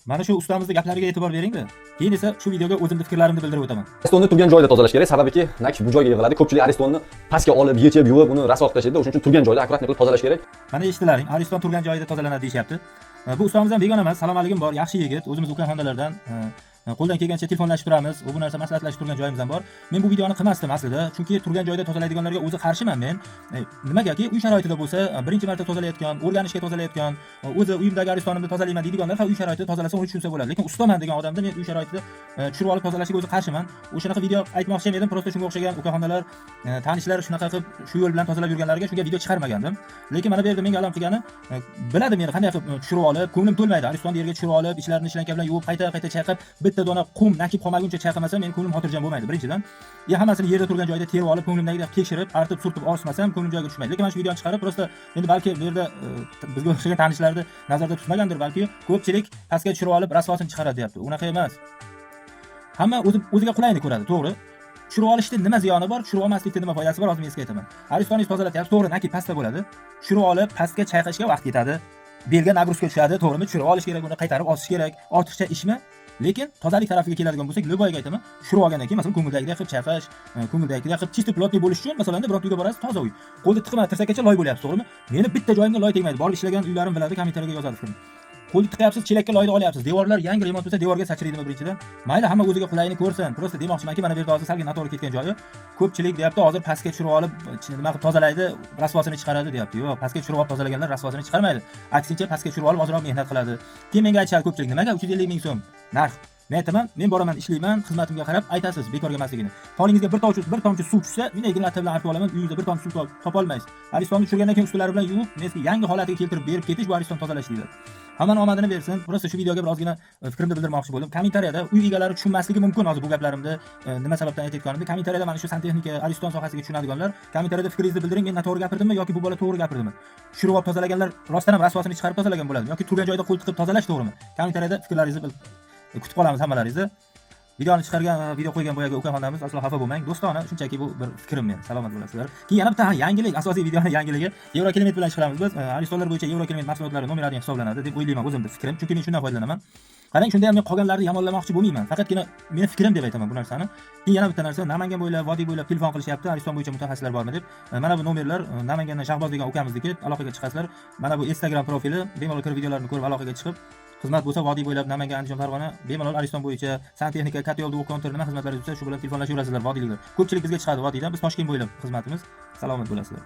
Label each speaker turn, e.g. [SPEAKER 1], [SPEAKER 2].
[SPEAKER 1] Mana shu ustamizni gaplariga e'tibor beringda. Keyin esa shu videoga o'zimni fikrlarimni bildirib o'taman.
[SPEAKER 2] Aristonni turgan joyida tozalash kerak, sababiki naki bu joyga yig'iladi. Ko'pchilik aristonni pastga olib, yechib, yuvib, uni rasvo qilib tashlaydi. O'shuning uchun turgan joyda аккуратно qilib tozalash kerak.
[SPEAKER 1] Mana eshitdilaring, Ariston turgan joyida tozalanadi deyishyapti. Bu ustamiz ham begona emas, salom alaykum bor, yaxshi yigit, o'zimiz ukaxonalardan qo'ldan kelgancha telefonlashib turamiz, u bu narsa maslahatlashib turgan joyimiz ham bor. Men bu videoni qilmasdim aslida, chunki turgan joyda tozalaydiganlarga o'zi qarshiman men. Nimagaki uy sharoitida bo'lsa, birinchi marta tozalayotgan, o'rganishga tozalayotgan, o'zi uyimdagi Aristonimni tozalayman deydiganlar ha, uy sharoitida tozalasa, uni tushunsa bo'ladi. Lekin ustaman degan odamda men uy sharoitida tushirib olib tozalashiga o'zi qarshiman. O'shanaqa video aytmoqchi ham edim, просто shunga o'xshagan ukaxonalar, tanishlar shunaqa qilib shu yo'l bilan tozalab yurganlariga shunga video chiqarmagandim. Lekin mana bu yerda menga alam qilgani, biladi meni qanday qilib tushirib olib, ko'nglim to'lmaydi. Aristonni yerga tushirib olib, ichlarini shlanka bilan yuvib, qayta qayta chayqab, bitta dona qum nakib qolmaguncha chayqamasam, meni ko'nglim xotirjam bo'lmaydi. Birinchidan, ya hammasini yerda turgan joyda terib olib, ko'nglimdagidek tekshirib, artib, surtib osmasam, ko'nglim joyiga tushmaydi. Lekin mana shu videoni chiqarib, просто endi balki bu yerda bizga o'xshagan tanishlarni nazarda tutmagandir, balki ko'pchilik pastga tushirib olib rasvosini chiqaradi deyapti. Unaqa emas. Hamma o'zi o'ziga qulayini ko'radi, to'g'ri. Tushirib olishda nima ziyoni bor, tushirib olmaslikda nima foydasi bor, hozir men sizga aytaman. Aristoningiz tozalatyapsiz, to'g'ri, naki pastda bo'ladi. Tushirib olib, pastga chayqashga vaqt ketadi. Belga нагрузка tushadi, to'g'rimi? Tushirib olish kerak, uni qaytarib osish kerak. Ortiqcha ishmi? Lekin tozalik tarafiga keladigan bo'lsak, любой ga aytaman, tushirib olgandan keyin, masalan, ko'ngildagidek qilib chayqash, ko'ngildagidek qilib чисто плотный bo'lish uchun, masalan, bironta uyga borasiz, toza uy. Qo'lni tiqma, tirsakkacha loy bo'lyapti, to'g'rimi? Meni bitta joyimga loy tegmaydi. Borib ishlagan uylarim biladi, kommentariyaga yozadi fikrini. Qo'lni tiqyapsiz, chelakka loyni olyapsiz. Devorlar yangi remont bo'lsa, devorga sachraydimi birinchidan? Mayli, hamma o'ziga qulayini ko'rsin. Просто demoqchimanki, mana bu yerda hozir salgina noto'g'ri ketgan joyi. Ko'pchilik deyapti, hozir pastga tushirib olib, nima qilib tozalaydi, rasvosini chiqaradi deyapti. Yo'q, pastga tushirib olib tozalaganlar rasvosini chiqarmaydi. Aksincha, pastga tushirib olib ozroq mehnat qiladi. Keyin menga aytishadi ko'pchilik, nimaga 350 ming so'm narx? Men aytaman, men boraman, ishlayman, xizmatimga qarab aytasiz bekorga emasligini. Polingizga bir tomchi suv tushsa, men latta bilan artib olaman, uyingizda bir tomchi suv topolmaysiz. Aristonni tushirgandan keyin ustilari bilan yuvib, men sizga yangi holatiga keltirib berib ketish bu ariston tozalash deyiladi. Hammani omadini bersin. Просто shu videoga bir ozgina fikrimni bildirmoqchi bo'ldim. Kommentariyada uy egalari tushunmasligi mumkin hozir bu gaplarimni nima sababdan aytayotganimni. Kommentariyada mana shu santexnika, ariston sohasiga tushunadiganlar kommentariyada fikringizni bildiring. Men noto'g'ri gapirdimmi yoki bu bola to'g'ri gapirdimi? Tushirib olib tozalaganlar rostdan ham rasvosini chiqarib tozalagan bo'ladimi yoki turgan joyda qo'l tiqib tozalash to'g'rimi? Kommentariyada fikrlaringizni kutib qolamiz hammalaringizni. Videoni chiqargan, video qo'ygan boyagi ukaxonamiz, aslo xafa bo'lmang. Do'stona, shunchaki bu bir fikrim meni. Salomat bo'lasizlar. Keyin yana bitta ha, yangilik, asosiy videoni yangiligi Yevro kilometr bilan chiqaramiz biz. Aristonlar bo'yicha Yevro kilometr mahsulotlari номер 1 hisoblanadi deb o'ylayman, o'zimni fikrim. Chunki men shundan foydalanaman. Qarang, shunda ham men qolganlarni yomonlamoqchi bo'lmayman. Faqatgina meni fikrim deb aytaman bu narsani. Keyin yana bitta narsa, Namangan bo'ylab, vodiy bo'ylab telefon qilishyapti, Ariston bo'yicha mutaxassislar bormi deb. Mana bu nomerlar Namangandan Shahboz degan ukamizniki, aloqaga chiqasizlar. Mana bu Instagram profili, bemalol kirib videolarni ko'rib aloqaga chiqib, xizmat bo'lsa vodiy bo'ylab Namangan, Andijon, Farg'ona, bemalol Ariston bo'yicha santexnika, katta yo'l, kontur nima xizmatlaringiz bo'lsa, shu bilan telefonlashaverasizlar vodiyliklar. Ko'pchilik bizga chiqadi vodiydan, biz Toshkent bo'ylab xizmatimiz. Salomat bo'lasizlar.